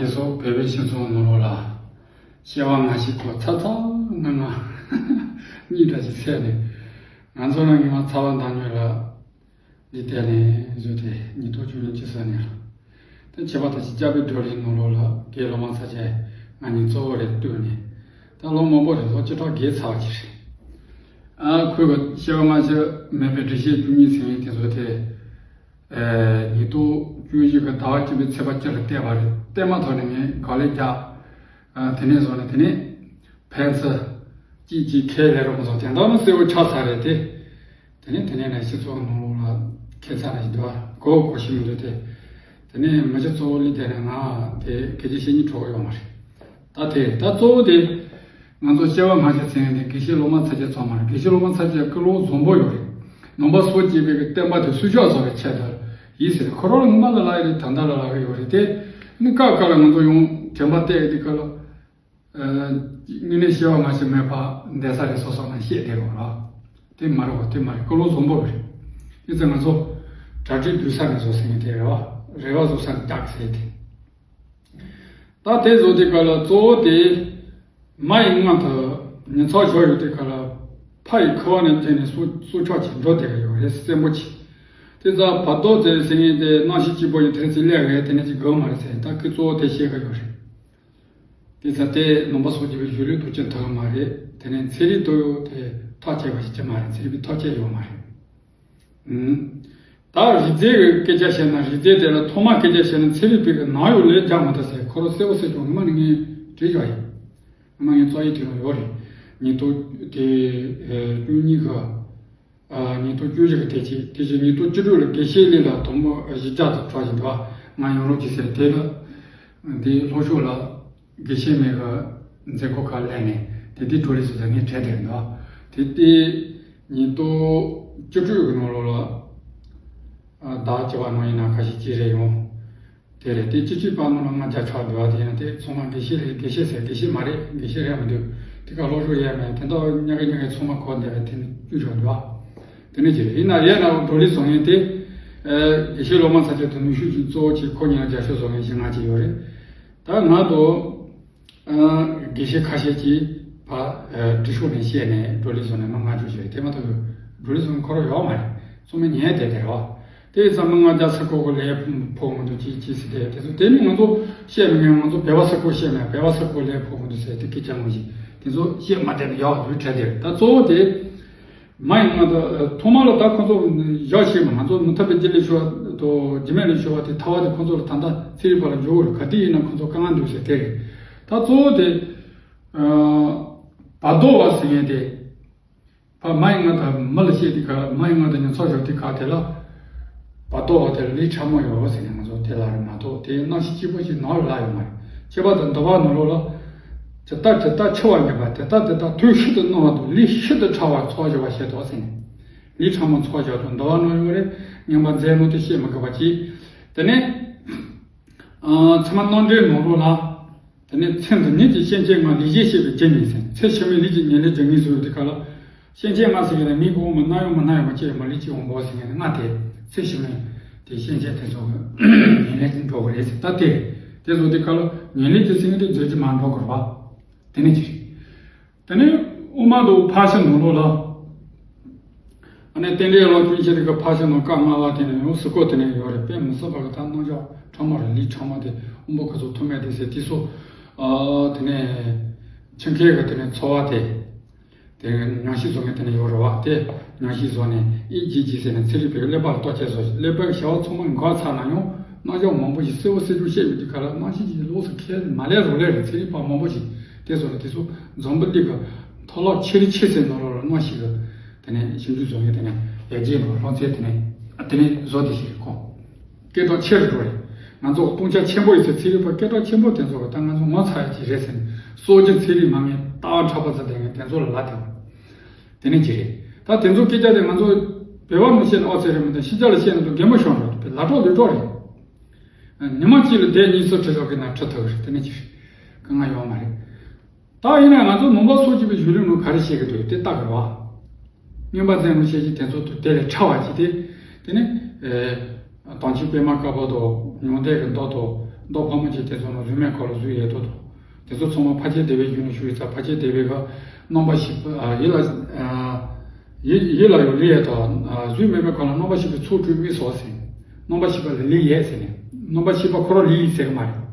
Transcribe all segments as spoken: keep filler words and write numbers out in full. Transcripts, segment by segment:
སོགས་བོད་པའི་སྤྱི་ཚོགས་ནང་ལོགས་ལ་སྐྱེ་བ་སྔ་ཕྱི་སྐོར་ཚ་ཚ་ང་ང་གཉིས་འདྲ་ཞིག་འཚོལ་ནས། ང་ཚོ་ནང་ཉི་མ་ཚ་བ་མདའ་སྨྱུག་ལ་འདི་བལྟས་ནས་བཟོས་ཏེ་ཉིས་སྟོང་བཅུ་གཉིས་ཀྱི་ས་ནས་ལ། ད་ཁྱད་པར་དུ་སྐྱབས་པའི་བགྲོ་གླེང་ནང་ལོགས་ལ་དགེ་སློབ་མ་ཚ་ཅན་ང་གཉིས་གཙོ་བོ་རེད་བསྟུན་ནས། ད་ལོ་མང་པོ་རེད། ལོ་བཅུ་ཕྲག་བརྒལ་ཚར་བ་ཞིག་རེད། ཨ་ཁོས་གི་སྐྱེ་བ་སྔ་ཕྱི་མེད་པའི་འགྲེལ་བཤད་བཅུ་གཉིས་ཟེར་མཁན་དེ་ཚོ་དེ། ཨེ། ཉིས་སྟོང་བཅུ་བཞི་གི་ཟླ་བ་གཅིག་པའི་ཚེས་པ་བཅུ་ལ་བལྟས་པ་རེད། བལྟས་མ་ཐག་ནས་ངས་ག་ལེ་རྒྱག་ཨ། དེ་ནས་བཟུང་ནས་དེ་ནས་ཕན་ཚུན་གཅིག་གཅིག་ཁས་ལེན་རོགས་མ་སོང་། དེ་འདྲ་ནི་གསལ་བོ་ཆགས་ཚར་རེད་དེ། དེ་ནས་དེ་ནས་ནས་སྤྱི་ཚོགས་ནང་ལོགས་ལ་ཁྱད་མཚར་ཞིག་འདུག་ཨ། གོ་གོ་ཤེས་མི་འདུག་སྟེ། དེ་ནས་མི་སྤྱི་གཙོ་བོ་ལི་དེ་ནས་ང་དེ་སྐད་ཆ་བཤད་སྙིང་བྲོ་གི་ཡོད་མ་རེད། ད་དེ་ད་གཙོ་བོ་དེ། ང་ཚོ་སྐྱེ་བ་སྔ་ཕྱི་ཟེར་མཁན་དེ་དགེ་བཤེས་སློབ་མ་ཚ་ཅན་ཚང་མ་རེད། དགེ་བཤེས་སློབ་མ་ཚ་ཅན་ཀུན་སློང་བཟང་པོ་ཡོད་རེད། ནང་པ་སངས་རྒྱས་པའི་གི་བསྟན་པ་དེ་སྲུང་སྐྱོབ་བཟོ་བའི་ཆེད་དུ་ཡིན་ཟེར། ཁོ་རང་ལ་སྔོན་མ་ལ་ལབ་ཡོད་རེད། ད་ལྟ་ལ་ལབ་ཀྱི་ཡོད་རེད་དེ། ནི་སྐབས་སྐབས་ལ་ང་ཚོ་ཡང་དྲན་པ་བལྟས་ཡོད་དུས་སྐབས་ལ། ཨ། དངོས་གནས་སྐྱེ་བ་སྔ་ཕྱི་མེད་པ་འདས་ས་རེད། སོ་སོ་ན་བཤད་བསྡད་ཡོད་ར། དེ་མ་རེད་བ། དེ་མ་རེད། ཀུན་སློང་བཟང་པོ་རེད། ཡིན་ཙང་ང་ཚོ་གྲ་སྒྲིག་སྡུག་ས་ནས་བཟོ་ཟེར་མཁན་དེ་རེད་བ། རེ་བ་བཟོ་ས་ནས་རྒྱག་ཟེར་དེ། ད་དེ་བཟོ་དུས་སྐབས་ལ་གཙོ་བོ་དེ། མ་ཡི་མངལ་དུ་ཉིན་མཚར་ཞིག་ཡོད་དུས་སྐབས་ལ། ཕ་ཡི་ཁུ་བ་ནས་བརྟེན་ནས་སྲོག་སྲོག་ཆགས་ཀྱི་འགྲོ་བསྡད་ཀྱི་ཡོད་རེད། སྲིན་པོ་ཆེ། དེ་ཙང་བར་དོ་ཟེར་ཟེར་མཁན་དེ་རྣམ་ཤེས་གཅིག་པོ་ཡི་དེ་ཚོ་སླེབས་རེད། དེ་ནས་ཅིག་དགོས་མ་རེད་ཟེར། ད་ཁོས་གཙོ་བོ་དེ་བཤད་ཀྱི་ཡོད་རེད། དེ་ཙང་དེ་ནང་པ་སངས་རྒྱས་པའི་གཞུང་ལུགས་དང་ཅི་འཐུག་གི་མ་རེད། དེ་ནས་ཚན་རིག་དང་ཡང་དེ་ཐག་བཅད་པ་ཞིག་ཅི་མ་རེད། ཚན་རིག་པའི་ཐག་བཅད་ཡོད་མ་རེད། ཨུམ། ད་རིག་རྩལ་གྱི་སྐད་ཆ་བཤད་ན། རིག་རྩལ་དེ་ལ་ཐོག་མ་སྐད་ཆ་བཤད་ན་ཚན་རིག་པའི་གི་ནང་ཡོད་ལས་རྒྱག་མ་ཐུབ་ཟེར། ཁོ་རང་གསལ་བོ་གསལ་རྐྱང་སྔོན་མ་ནས་ངས་བྲིས་བཞག་ཡིན། སྔོན་མ་ངས་རྩོམ་ཡིག་དེ་ལ་ཡོད་རེད། ཉིས་སྟོང་དེ་ཨེ་བཅུ་གཉིས་གི་ཨ། ཉིས་སྟོང་བཅུ་བཞི་གི་དེ་རྗེས། དེ་རྗེས་ཉིས་སྟོང་བཅུ་དྲུག་ལ་དགེ་བཤེས་ལི་ལ་དོ་མོ་གཞི་རྒྱ་དང་གྲོགས་ཀྱི་འདུག་ང་ཡོང་རོགས་གྱིས་ཟེར། དེ་ལ་འདི་ལྷོ་ཕྱོགས་ལ་དགེ་བཤེས་མའི་གི་མཛད་སྒོ་ཁག་ལས་ནས་དེ་དེ་གྲོགས་ལས་སུ་ཟ་ངས་བྲལ་དེར་འདུག་དེ་དེ་ཉིས་སྟོང་བཅུ་དྲུག་གི་ནང་ལོགས་ལ། ཨ། ཟླ་བ་བཅུ་པ་ནང་ཡིན་ན་ཁ་ཤས་ཅིག་རེད་ཡོང་། དེ་རེད། དེ་སྤྱི་སྤྱོད་པ་ནང་ལ་ང་རྒྱ་ཆགས་འདུག་བ། དེ་ཡང་དེ་ཚང་མ་དགེ་བཤེས་རེད། དགེ་བཤེས་ཟེར། དགེ་བཤེས་མ་རེད། དགེ་བཤེས་རེད་མི་འདུག་དེ་ག་སློབ་སྦྱོང་ཡས་མེད། དེ་འདྲ་ཉག་གེ་ཉག་གེ་ཚང་མ་གོ་བསྡད་པའི་དེ་ནི་བཅུ་ཆགས་འདུག་བ། དེ་ནི་ཅི་རེད། ཡིན་ན་ཡས་ན་བགྲོ་གླེང་བཟོ་མཁན་དེ། ཨེ། དགེ་བཤེས་སློབ་མ་ཚ་ཅན་དུ་ནུས་ཤུགས་ཀྱི་གཙོ་བོ་ཅིག་ཁོ་གཉིས་ལ་རྒྱབ་སྐྱོར་བཟོ་མཁན་ཞིག་ང་ཅིག་ཡོད་རེད། ད་ང་དང་། ཨ། དགེ་བཤེས་ཁ་ཤས་ཀྱིས་ཕ། ཨ། དྲི་ཤོག་ནས་བཤད་ནས་བགྲོ་གླེང་བཟོ་ནས་མ་ང་ཅུ་བྱས། དེ་མ་གཏོགས་བགྲོ་གླེང་བཟོ་མཁན་ཁོ་རང་ཡོད་མ་རེད། ཚང་མས་ཉན་བསྡད་དེ་རེད་བ། དེ་ཡིན་ཙང་མི་ང་རྒྱ་ས་ཁོག་གི་ལས་ཕོག་མི་འདུག་ཅི་ཅི་ཟེར་དེ། དེ་ཚོ་དེ་ནི་ང་ཚོ་བཤད་མི་ངན། ང་ཚོ་བོད་པ་ས་ཁོག་བཤད་མེད། བོད་པ་ས་ཁོག་ལས་ཕོག་མི་འདུག་ཟེར་དེ་སྐད་ཆ་ངོ་ཞིག་དེ་ཚོ་བཤད་མ་བསྡད་ན་ཡག་འདུག་དྲན་དེ་རེད། ད་གཙོ་བོ་དེ། མ་ཡི་མངལ་དུ། ཐོག་མ་ལ་ད་ཁོ་ཚོ་ཡག་ཤེས་མ། ང་ཚོ་མི་ཐར་པའི་རྒྱུ་ལས་ཤོར་བ་དང་རྒྱུ་མེད་ལས་ཤོར་བ་དེ་ཐར་བ་དེ་ཁོ་ཚོ་ལ་ད་ལྟ་ཚན་རིག་པ་ལ་འཇོག་དགོས་རེད། ག་དུས་ཡིན་ན་ཁོ་ཚོ་དཀའ་ངལ་འདུག་ཟེར་དེ་རེད། ད་གཙོ་བོ་དེ། ཨ། བར་དོ་བ་ཟེར་མཁན་དེ། ཕ་མ་ཡི་མངལ་དུ་མི་ལ་སྐྱེས་དུས་སྐབས། མ་ཡི་མངལ་དུ་ཉིན་མཚར་ཞོག་དུས་སྐབས་དེ་ལ། བར་དོ་བ་དེ་ལ་ལུས་ཕྲ་མོ་ཡོད་ཟེར་ནས་ང་ཚོ་དེ་ལ་རེད་མ་གཏོགས་དེ་རྣམ་ཤེས་གཅིག་པོ་ཞིག་ནང་ལ་ལྷག་ཡོད་མ་རེད། ཁྱད་པར་དུ་འདུལ་བ་ནང་ལོགས་ལ། ཇི་ལྟར་ཇི་ལྟར་འཆི་བར་འགྱུར་བ། དེ་ལྟར་དེ་ལྟར་དུས་ཤིན་ཏུ་རྣོ་བ་དང་ལུས་ཤིན་ཏུ་ཕྲ་བར་ཚོར་བྱེད་པ་ཞེས་དོགས་ཟིན། ལུས་ཕྲ་མོ་ཚོར་བྱེད་དང་འདུལ་བ་ནང་ཡོད་རེད། ངན་པ་མཛད་ནོ་དེ་བཤད་མི་དགོས་པ་གཅིག་དེ་ནས། ཨ། ཚད་མ་རྣམ་འགྲེལ་ནང་ལོགས་ལ། དེ་ནས་ཚེ་འདི་ཉིད་ཀྱི་སེམས་ཅན་ལྔ་ལེགས་བཤད་བཤད་པའི་རྒྱུ་ཉིད་ཟེར། ཚེ་ཕྱི་མའི་ལུས་ཀྱི་ཉེར་ལེན་རྒྱུ་ཉིད་ཟེར་བའི་དེ་ག་ལ། སེམས་ཅན་ལྔ་ཟེར་བའི་ནང་མི་གོང་མ་སྣ་ཡོད་མ་སྣ་ཡོད་མ་བཅས་མ་ལུས་ཀྱི་དབང་པོ་ཟེར་མཁན་ལྔ་དེ་ཚེ་ཕྱི་མའི་དེ་སེམས་ཅན་དེ་ཚོ་གི་ཉེར་ལེན་གྱི་འགྲོ་གི་རེད་ཟེར། ད་དེ་རེད། དེ་ཚོ་དེ་ག་ལ་ཉེར་ལེན་གྱི་ཟེར་མཁན་དེ་རྫས་ཀྱི་མ་འགྲོ་གི་རེད་བ། དེ་ནས་ཅི་རེད། དེ་ནས་དབུ་མ་དང་ཕར་ཕྱིན་ནང་ལོགས་ལ། ཨ་ནི་རྟེན་འབྲེལ་ལོ་རྒྱུས་བཤད་དེ་གི་ཕར་ཕྱིན་ནང་བཀའ་ལྔ་པ་དེ་ནས་ཡང་ཟུར་བཀོད་དེ་ནས་ཡོད་རེད། དཔེ་མི་སྲིད་པ་གི་ད་རྣམ་གཞག་ཕྲ་མོ་རེད། ལུས་ཕྲ་མོ་དེ་དབང་པོ་གི་ཚོགས་ཐུག་མེད་དེ་ཟེར་དེ་ཚོ། ཨ། དེ་ནས་ཆུ་ཁའི་གི་དེ་ནས་ཚོར་བ་དེ། དེ་མྱང་གཞི་བཟོ་མཁན་དེ་ནས་ཡོད་རེད་བ། དེ་མྱང་གཞི་བཟོ་ནས་ཨི་ཇི་ཇི་ཟེར་ནས་ཚན་རིག་པའི་ཀླད་པ་ལ་གཏོར་བཅོས་བཟོ། ཀླད་པའི་བྱ་བ་ཚང་མ་འགག་ཚར་ན་ཡང་རྣམ་གཞག་མང་པོ་ཞིག་གསལ་བོ་གསལ་རྐྱང་བཤད་ཡོད་དུས་ག་ལ། རྣམ་ཤེས་ཀྱི་ལོགས་སུ་ཁས་མ་ལེན་རོགས་ལས་རེད། ཚན་རིག་པ་མང་པོ་ཞིག་དེ་བཟོ་ནས་དེ་ཚོ་འཛམ་བུ་གླིང་གི་མཐོ་སློབ་ཆེ་རིགས་ཆེ་ཟེར་ནོ་རོགས་ལ་རྣམ་ཤེས་ཀྱི་དེ་ནས་ཞིབ་འཇུག་བཟོ་མཁན་དེ་ནས་ཡར་རྒྱས་ནོ་རང་ཚེ་དེ་ནས་དེ་ནས་བཟོ་དེ་ཞིག་རེད་ཁོ། སྐད་གྲགས་ཆེ་རུ་འགྲོ་རེད། ང་ཚོ་སྟོང་ཆ་ཆེན་པོ་ཡོད་ཚད་ཚན་རིག་པ་སྐད་གྲགས་ཆེན་པོ་དེ་ཚོ་གི་ད་ང་ཚོ་ངོ་ཚ་ཡ་ཅིག་རེད་ཟེར་ནས། སྲོལ་རྒྱུན་ཚན་རིག་མ་ངན་ཏག་འཁྲབ་པ་ཚ་དེ་ངས་དེ་ཚོ་ལ་ལབ་དེ་བ། དེ་ནས་ཅི་རེད། ད་དེ་ཚོ་སྐད་ཆ་དེ་ང་ཚོ་བོད་པ་མི་བཤད་ན་ཨོ་ཙི་རེད་མི་འདུག་ཕྱི་རྒྱལ་ལ་བཤད་ན་ད་རྒན་པོ་ཤོར་འགྲོ་རེད། ལ་གྲོགས་ལུས་གྲོགས་རེད། ཉི་མ་གཅིག་ལ་དེབ་གཉིས་གསུམ་ཁྲིད་ཆོག་གི་ན་ཁྲིད་ཐུབ་གི་རེད། དེ་ནས་ཅི་རེད། དཀའ་ངལ་ཡོད་མ་རེད། ད་ཡིན་ན་ང་ཚོ་ནང་པ་སངས་རྒྱས་པའི་གཞུང་ལུགས་ནང་ག་རེ་བཤད་ཀྱི་འདུག་དེ་ལྟ་དགོས་བ། མངོན་པ་མཛད་ནོ་བཤད་ཀྱི་དེ་ཚོ་དེ་ལས་ཕྲ་བ་ཅིག་དེ། དེ་ནས། ཨེ། དྭངས་བཅུད་པད་མ་དཀར་པོ་དང་མྱང་འདས་ཀྱི་མདོ་དང་ མདོག་ཕག་མོ་ཅན་དེ་ཚོ་ནང་རིས་མེད་འཁོར་ལོ་བཟོས་ཡོད་དོ། དེ་ཚོ་ཚང་མ་ཕལ་ཆེར་བདེ་བའི་རྒྱུ་ནས་ཞུགས་ཡོད་ཙང་། ཕལ་ཆེར་བདེ་བའི་ག་རྣམ་པ་བཞི་པ་ཡིད་ལ་ཡིད་ལ་ཡོད་ལེ་ཡོད་དོ། བཟོས་མེད་མེད་ག་ལ་རྣམ་པ་བཞི་པའི་ཚོགས་སྤྲུལ་མི་སོགས་ཟེར། རྣམ་པ་བཞི་པ་ལ་ལེ་ཡོད་ཟེར་ནས། རྣམ་པ་བཞི་པ་ཁོ་རང་ལེ་ཡོད་ཟེར་གི་མ་རེད།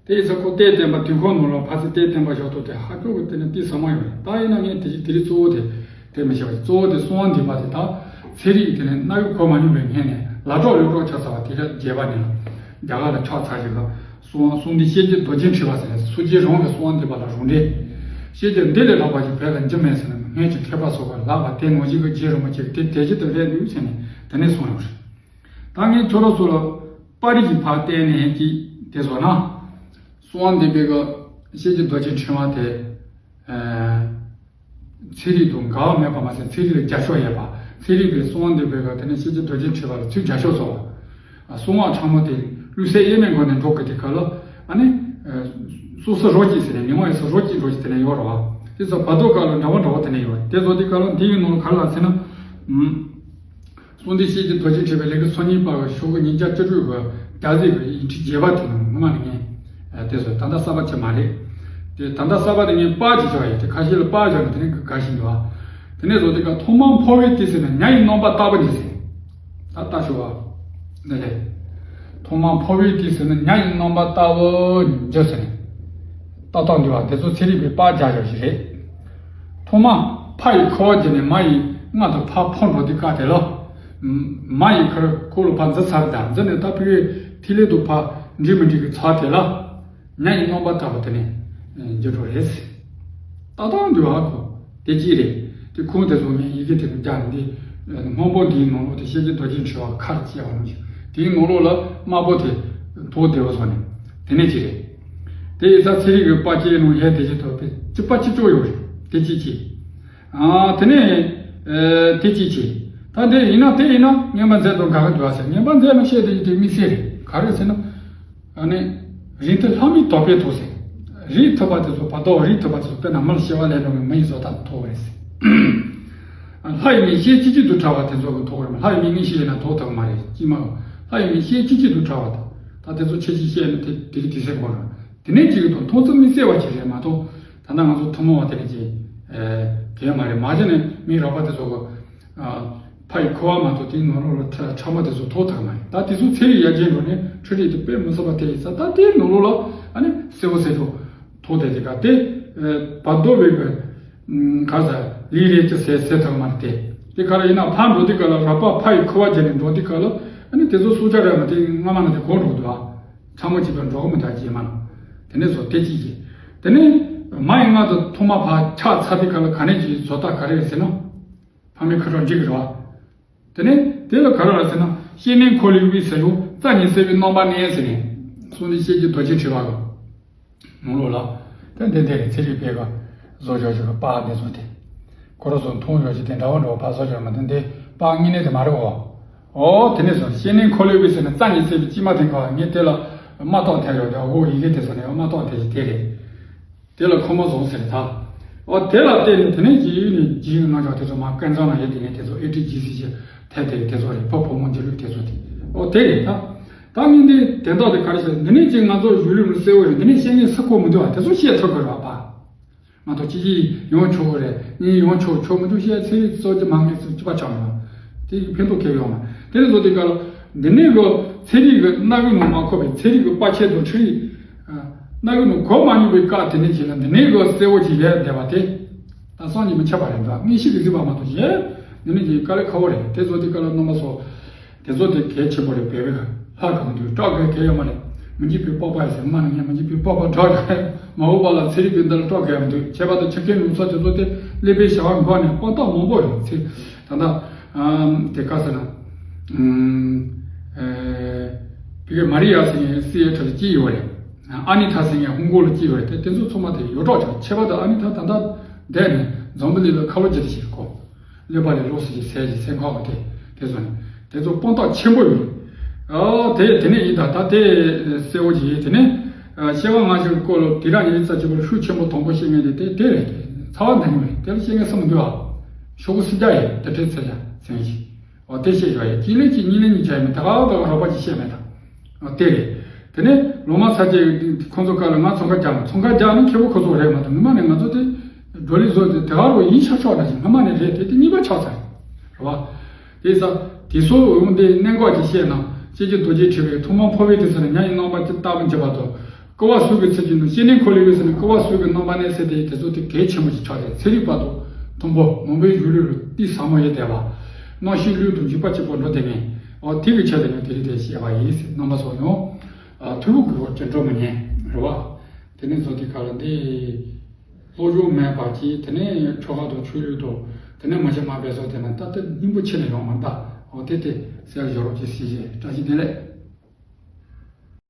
དེ་ཡིན་ཙང་ཁོ་གཏེར་བསྟན་པ་དུས་འཁོར་ནང་ལ་ཕལ་ཆེར་གཏེར་བསྟན་པ་ཞབས་ཏོག་དེ་ཧ་ཅང་གི་དེ་ནས་གཏིང་ཟབ་མོ་ཡོད་རེད། ད་ཡིན་ན་ངས་དེ་དེ་རིང་གཙོ་བོ་དེ་དེ་མི་བྱ་བ། གཙོ་བོ་དེ་གསང་བ་འདུས་པ་དེ་དང་ཚན་རིག་དེ་ནས་སྣ་ཡུག་གོ་མ་མྱོང་བའི་ངས་ནས་ལ་གྲོགས་ལུས་གྲོགས་ཆགས་ཚར་བ་དེ་རེད། རྒྱས་པ་ནས་ལ་རྒྱ་གར་ལ་ཆགས་ཚར་ཞིག་ལ་གསང་བ་གསང་འདུས་ཤེས་བྱའི་རྡོ་རྗེ་འཁྲིལ་བ་ཟེར་ནས་སོ་སྐྱེ་རང་གི་གསང་བ་འདུས་པ་ལ་རང་འགྲེལ། ཤེས་བྱ་འདི་ལས་ལྷག་པ་ཞིག་བོད་ལ་འགྱུར་མེད་ཟེར་ནས་སྔོན་གྱི་མཁས་པ་ཚོ་ག་ལགས་པ་དེ་ནང་བཞིན་གྱི་རྗེ་རིན་པོ་ཆེ་གི་དེ་དེ་བཞིན་དུ་སླེབས་འདུག་ཟེར་ནས་དེ་ནས་གསུངས་ཡོད་རེད། ད་ངས་ཁྱོད་རང་ཚོ་ལ་པར་རིས་ཀྱི་ཕར་བལྟས་ནས་ཀྱིས་དེ་བཟོ་ན། གསང་བ་འདུས་པའི་གི་ཤེས་བྱའི་རྡོ་རྗེ་འཁྲིལ་བ་དེ། ཨ། ཚན་རིག་དང་འགལ་བ་མེད་པ་མ་ཟད་ཚན་རིག་ལ་རྒྱབ་སྐྱོར་ཡོད་པ། ཚན་རིག་པས་གསང་བ་འདུས་པའི་གི་དེ་ནས་ཤེས་བྱའི་རྡོ་རྗེ་འཁྲིལ་བ་ལ་ཚུར་རྒྱབ་སྐྱོར་བཟོ་བ། ཨ། གསང་བ་ཕྲ་མོ་དེ་བློས་གསལ་དབྱེར་མེད་སྒོ་ནས་འགྲོ་དགོས་དེ་ག་ལ། ཨ་ནི། ཨ། སོ་སོ་རོ་གཅིག་ཟེར་ནས་མི་མང་ཡི་སོ་རོ་གཅིག་འགྲོ་གཅིག་དེ་ནས་ཡོད་རེད་བ། དེ་ཚོ་བར་དོ་ག་ལ་འདྲ་བ་འདྲ་བ་དེ་ནས་ཡོད་རེད། དེ་ཚོ་དེ་ག་ལ་འདི་ཡི་ནང་ལ་ག་ལ་ཟེར་ན། ཨུམ། གསང་འདུས་ཤེས་བྱའི་རྡོ་རྗེ་འཁྲིལ་བའི་ལེའུ་སྟེ་སོ་གཉིས་པ་གི་ཤོག་གུ་ཉིས་བརྒྱ་བཅུ་དྲུག་གི་རྒྱ་ཟིག་གི་ཡིག་ཕྲེང་བརྒྱད་པ་དེ་ནང་ངོ་མ་ནི་ངས་དེ་ཚོ་ད་ལྟ་གསར་པ་ཅིག་མ་རེད། དེ་ད་ལྟ་གསར་པ་དེ་ངས་པར་ཅིག་བཞག་ཡོད། དེ་ཁ་ཤས་ལ་པར་བཞག་ན་དེ་ནས་དགའ་བཞིན་འདུག་ཨ། དེ་ནས་བཟོ་དེ་ག་ཐོག་མར་འཕོ་བའི་དུས་ཟེར་ན་ཉ་ཡི་རྣམ་པར་བཏགས་པ་ནི་ཟེར། ད་ལྟ་ཞུ་བ། འདི་ལས། ཐོག་མར་འཕོ་བའི་དུས་ཟེར་ན་ཉ་ཡི་རྣམ་པར་བཏགས་པ་ནི་ཟེར་ནས། ཏག་ཏག་འདུག་བ། དེ་ཚོ་ཚན་རིག་པས་པར་རྒྱག་རྒྱག་ཞིག་རེད། ཐོག་མ་ཕ་ཡི་ཁུ་བ་བརྒྱུད་ནས་མ་ཡི་མངལ་དུ་ཕར་འཕོ་འགྲོ་དུས་སྐབས་དེ་ལ། མ་ཡི་ཁུ་ཁོ་ལ་ཕར་འཛུལ་ཚར་དང་འཛུལ་ནས་ད་ཕ་གིའི་ཐིག་ལེ་དུ་ཕར་འགྲིག་མི་འགྲིག་གི་ཚར་དེ་ལ། ཉ་ཡི་རྣམ་པར་བཏགས་པ་དེ་ནས་འགྱུར་འགྲོ་རེད། ཏག་ཏག་འདུག་ཨ་ཁོ། དེ་གཅིག་རེད། དེ་ཁུངས་དེ་ཚོ་ངས་ཡི་གེ་དེ་རུ་བརྒྱབ་ནས་འདི། སྔོན་པོ་འདིའི་ནང་ལོགས་དེ་ཤེས་བྱའི་རྡོ་རྗེ་འཁྲིལ་བ་ཁ་རུ་བཅད་པ་ནང་བཞིན་དེའི་ནང་ལོགས་ལ་དམར་པོ་དེ་དོག་བདེ་བོ་བཟོ་ནས་དེ་ནས་གཅིག་རེད། དེ་ཡི་ས་ཚན་རིག་གི་པར་སྐྱེལ་ནང་ཡས་དེ་བཞིན་དུ་དཔེ་གཅིག་པ་གཅིག་ལྕོགས་ཡོད་རེད། དེ་གཅིག་གཅིག་ཨ། དེ་ནས། ཨེ། དེ་གཅིག་གཅིག་ད་འདི་ཡིན་ན་དེ་ཡིན་ན་ངན་པ་མཛད་དང་དགའ་གི་འདུག་ཨ་ཟེར། ངན་པ་མཛད་ལ་བཤད་དེ་ཡིན་དེ་དམིགས་བསལ་རེད། ག་རེ་ཟེར་ན། ཨ་ནི། རིགས་མཐུན་ལྷ་མིའི་དོགས་པས་དོགས་ཟེར། རིགས་མཐུན་པ་དེ་ཚོ་བར་དོ་རིགས་མཐུན་པ་དེ་ཚོ་དཔེར་ན་མི་ལ་སྐྱེ་བ་ལེན་འགྲོ་བའི་མི་ཡི་བཟོ་ལྟ་དོགས་རེད་ཟེར། ལྷ་ཡི་མིག་ཤེལ་གཅིག་གཅིག་ཏུ་འདྲ་བ་དེ་ཚོ་གི་དོགས་རེད། ལྷ་ཡི་མིག་མངོན་ཤེས་ཡིན་ན་དོགས་ཐུབ་མ་རེད། ཅི་མ་ལྷ་ཡི་མིག་ཤེལ་གཅིག་གཅིག་ཏུ་འདྲ་བ་དང་། ད་དེ་ཚོ་ཆེ་ཆེ་བཤད་ན་དེ་དེ་གི་དུས་ཚོད་འགོར་ར། དེ་ནས་གཅིག་གི་དོན་མཐོང་ཚུལ་དམིགས་བསལ་བ་ཅིག་རེད་མ་གཏོགས། ད་ལྟ་ང་ཚོ་ཐུན་མོང་བ་དེ་ནས་ཅིག་གལ་མ་རེད། མ་གཞི་ནས་མི་རགས་པ་དེ་ཚོ་གི། ཨ། ཕ་ཡི་ཁུ་བ་མ་གཏོགས་དེའི་ནང་ལོགས་ལ་ཕྲ་ཕྲ་མོ་དེ་ཚོ་ཐོགས་ཐག་མ་རེད། ད་དེ་ཚོ་ཚན་རིག་ཡར་རྒྱས་འགྲོ་ནས་འཕྲུལ་རིག་དེ་དཔེ་མི་སྲིད་པ་དེ་ཡིན་ས། ད་དེའི་ནང་ལོགས་ལ་ཨ་ནི་གསལ་པོ་གསལ་ཐོག་ཐོགས་དེ་དེ་ག་དེ། ཨ། བར་དོ་བའི་གི། ཨ། ག་ས་ལི་རེད་ཅི་ཟེར་ཟེར་ཐག་མ་རེད་དེ། དེ་ག་ལ་ཡིན་ན་ཕར་འགྲོ་དུས་ག་ལ་རགས་པ་ཕ་ཡི་ཁུ་བ་བརྒྱབ་ནས་འགྲོ་དུས་ག་ལ་ཨ་ནི་དེ་ཚོ་སྲོག་ཆགས་རེད་མ་དེ་སྔ་མ་ན་དེ་གོ་འགྲོ་གི་འདུག་ཨ། ཚང་མ་གཅིག་པ་འགྲོ་གི་མི་འདྲ་རྗེས་མ་ལ། དེ་ནས་བཟོ་དེ་གཅིག་གིས། དེ་ནས་མ་ཡི་མངལ་དུ་ཐོག་མ་ཕར་ཆགས་ཚར་དུས་ག་ལ་ག་ནས་ཀྱི་བཟོ་ལྟ་ག་རེ་རེད་ཟེར་ན། ཕ་མའི་ཁ་གྲགས་འགྲིག་གི་རེད་བ། དེ་ནས་དེ་ལ་ག་རེ་རེད་ཟེར་ན། སྐྱེ་གནས་འཁོར་ལོའི་དབུས་སུ་ཡང་རྩ་ཉིད་གསལ་བའི་རྣམ་པ་གནས་ཟེར་ནས། གསང་འདུས་ཤེས་བྱའི་རྡོ་རྗེ་འཁྲིལ་བ་གི་ནང་ལོགས་ལ། དེ་འདི་འདི་རེད། ཚན་རིག་པས་ག་བཟོ་བཞག་བཞག་གི་པར་འདི་ཚོ་དེ། ཁོ་རང་ཚོ་མཐོང་ཡོད་ཀྱི་དེ་འདྲ་བ་འདྲ་བ་ཕར་བཟོ་བཞག་མ་དེ་འདི་པར་དངོས་གནས་དེ་མ་རེད་བ། ཨོ་དེ་ནས་བཟུང་སྐྱེ་གནས་འཁོར་ལོའི་དབུས་ཟེར་ནས་རྩ་ཉིད་གསལ་བའི་དཀྱིལ་མ་དེ་ག་ངས་དེ་ལ་མ་བཏགས་ཐལ་ཡོད་དེ། ཨོ་ཡི་གེ་དེ་ཚོ་ནས་མ་བཏགས་དེ་ཞིག་དེ་རེད། དེ་ལ་ཁོ་མོ་བཟུང་ཟེར་ད། ཨོ་དེ་ལ་བལྟས་ནས་དེ་ནས་རྗེས་ཡུལ་ནས་རྗེས་ཡུལ་རྣམ་གཞག་དེ་ཚོ་མ་ཀན་ཚང་ལ་ཡོད་དེ་ནས་དེ་ཚོ་ཨེ་ཏི་ཇི་སི་ཞེས་ཐལ་དེ་དེ་ཚོ་རེད། ཕ་བུ་མོ་འཇིགས་ལུགས་དེ་ཚོ་དེ། ཨོ་དེ་རེད་ད། ད་ངས་འདི་དོན་དག་དེ་ག་རེ་ཟེར། འདི་ནས་ཅིག་ང་ཚོ་གཞུང་ལུགས་ནས་གསལ་བོ་རེད། འདི་ནས་བཤད་མཁན་སུ་གོ་མི་འདུག་ཨ། དེ་ཚོ་བཤད་ཐུབ་དགོས་རེད་པ། མ་གཏོགས་གཅིག་གིས་ཡོང་ཆོག་གི་རེད། གཉིས་ཡོང་ཆོག་ཆོག་མི་འདུག་བཤད་ཚན་རིག་གཙོ་ཆེ་མ་ངེས་སུ་གཅིག་པ་ཆགས་མེད་པ། དེ་ཕན་ཐོགས་གལ་ཡོད་མ་རེད། དེ་ནས་བཟོ་དེ་ག་ལ་འདི་ནས་གི་ཚན་རིག་གི་སྣ་ཁུག་ནང་མ་འཁོར་བའི་ཚན་རིག་གི་པར་ཆས་དང་འཕྲུལ་རིག་སྣ་ཁུག་ནང་གོ་མ་མྱོང་བའི་སྐབས་དེ་ནས་ཅིག་ལ་འདི་ནས་གི་གསལ་བོ་ཅིག་ཡལ་བསྡད་པ་དེ། ད་བསམ་གྱིས་མི་ཁྱབ་པ་རེད་འདུག། མངོན་ཤེས་ཀྱིས་གཟིགས་པ་མ་གཏོགས་གཞན་འདི་ནས་ཀྱི་དཀའ་ལས་ཁག་པོ་རེད། དེ་ཚོ་དེ་ག་ལ་རྣམ་པ་ཚོ། དེ་ཚོ་དེ་གལ་ཆེན་པོ་རེད། བོད་པའི་ལྷག་གི་མི་འདུག། སྐྲག་དགོས་གལ་ཡོད་མ་རེད། མི་འཇིགས་པའི་སྤོབས་པ་ཟེར་མ་ནི་ངས་མི་འཇིགས་པའི་སྤོབས་པ་སྐྲག་དགོས་མ་འོངས་པ་ལ་ཚན་རིག་པའི་འདི་ལ་སྐྲག་དགོས་མི་འདུག། ཁྱད་པར་དུ་ཆུ་ཁའི་ལུགས་སྲོལ་དེ་ཚོ་དེ་ཀླད་པའི་བྱ་བ་འགོག་ནས་དཔང་རྟགས་མང་པོ་རེད་ཚེ། ད་ལྟ་དེ་ག་ཟེར་ན། ཨུམ། ཨེ། བི་གེ་མ་རི་ཡ་ཟེར་མཁན་སི་ཨེ་ཊི་ལ་སྐྱེས་ཡོད་རེད། ཨ་ནི་ཐ་ཟེར་མཁན་ཧོང་ཀོང་ལ་སྐྱེས་ཡོད་རེད། དེ་དེ་ཚོ་ཚང་མ་དེ་ཡོད་གྲོགས་ཆགས། ཁྱད་པར་དུ་ཨ་ནི་ཐ་ད་ལྟ་བསྡད་ནས་འཛམ་བུ་གླིང་ལ་ཁ་ལོ་བརྒྱབ་བསྡད་བཞིན་གོ། ཀླད་པ་ལས་ལོག་སྲིད་ཀྱི་ཟས་ཀྱི་སེམས་ཁམས་དེ་དེ་ཚོ་ནི་དེ་ཚོ་དཔང་རྟགས་ཆེན་པོ་ཡོད། ཨོ་དེ་དེ་ནས་ཡིན་ད། ད་དེ་གསལ་བོ་ཞིག་ཡིན། དེ་ནས་ཨ་སྐྱེ་བ་སྔ་ཕྱི་གི་སྐོར་ལ་དེ་རང་ཉིད་རྩ་གཅིག་པུར་ཤུགས་ཆེན་པོ་དང་པོ་ཤེས་མཁན་དེ་དེ་རེད། ཚ་བ་འདི་ནི་མེད། དེ་ལ་ཤེས་མཁན་སུ་མི་འདུག་ཨ། ཤོག་གུ་སུམ་བརྒྱ་ཡོད། དེ་འཕྲལ་ཚེ་ཡ་ཟེར་མཁན་ཞིག། ཨོ་དེ་བཤད་ཡོད་ཡ། གཅིག་ལས་གཅིག་གཉིས་ལས་གཉིས་བྱ་ཡ་མེད། ད་ག་ད་ག་རོགས་པ་ཅིག་བཤད་མེད་ད། ཨོ་དེ་རེད། དེ་ནས་ལོ་མ་ཚ་རྒྱས་ཁོང་ཚོ་སྐབས་ལ་ང་ཚོང་ཁང་རྒྱག་ན་ཚོང་ཁང་རྒྱག་ན་མཁས་པོ་ཁོ་ཚོ་རེད་མ་གཏོགས། སྔོན་མ་ནས་ང་ཚོ་དེ་བགྲོ་གླེང་བཟོ་དེ་དེ་ག་རུ་ཡིན་ཆོག་ཆོག་འདྲ་ཞིག་སྔོན་མ་ནས་རེད། དེ་དེ་གཉིས་པ་ཆགས་ཚར་རེད་བ། དེ་ས་དེ་ཚོ་འོང་དེ་གནད་འགག་ཅིག་བཤད་ན། སྐྱེ་འཆི་རྡོ་རྗེ་འཁྲིལ་བའི་ཐོག་མར་འཕོ་བའི་དུས་སུ་ནི་མྱ་ཡི་རྣམ་པ་ཅི་ལྟ་བུ་འབྱེད་པ་དང་། ཀུ་བ་སུ་གི་ཚུལ་གྱིས་ནི་སྐྱེ་གནས་འཁོར་ལོའི་དབུས་སུ་ནི་ཀུ་བ་སུ་གི་རྣམ་པ་གནས་ཟེར་ཏེ་དེ་ཚོ་དེ་གལ་ཆེན་པོ་ཞིག་ཆགས་ཏེ། ཚན་རིག་པ་དང་མཐུན་པོ་མང་པོའི་གཞུང་ལུགས་ལ་གཏིང་ཟབ་མོ་ཡོད་བསྡད་པ། རྣམ་ཤེས་ལུས་དང་འཇུག་པ་གཅིག་པུ་འགྲོ་བསྡད་མེད། འོ་དེ་གི་ཆེད་དུ་ཡང་དེ་རིགས་དེ་བཤད་པ་ཡིན་ཟེར། རྣམ་པ་ཚོ་ཡང་ཐུ་བོ་གི་འོག་ཅི་འགྲོ་མི་ཉན་རེད་བ། དེ་ནས་བཟོ་དེ་ག་ལ་འདི། སློབ་སྦྱོང་མེད་པ་གྱིས་དེ་ནས་ཆོ་ག་དང་ཆོས་ལུགས་དང་དེ་ནས་མ་བྱས་མ་འབད་སོགས་དེ་ན་ད་ལྟ་སྙིང་པོ་ཆེ་ནས་ཡོང་མ་ད། འོ་དེ་དེ་གསལ་བཞག་རོགས་ཀྱིས་སྲིད་ཞེས་བཀྲ་ཤིས་བདེ་ལེགས།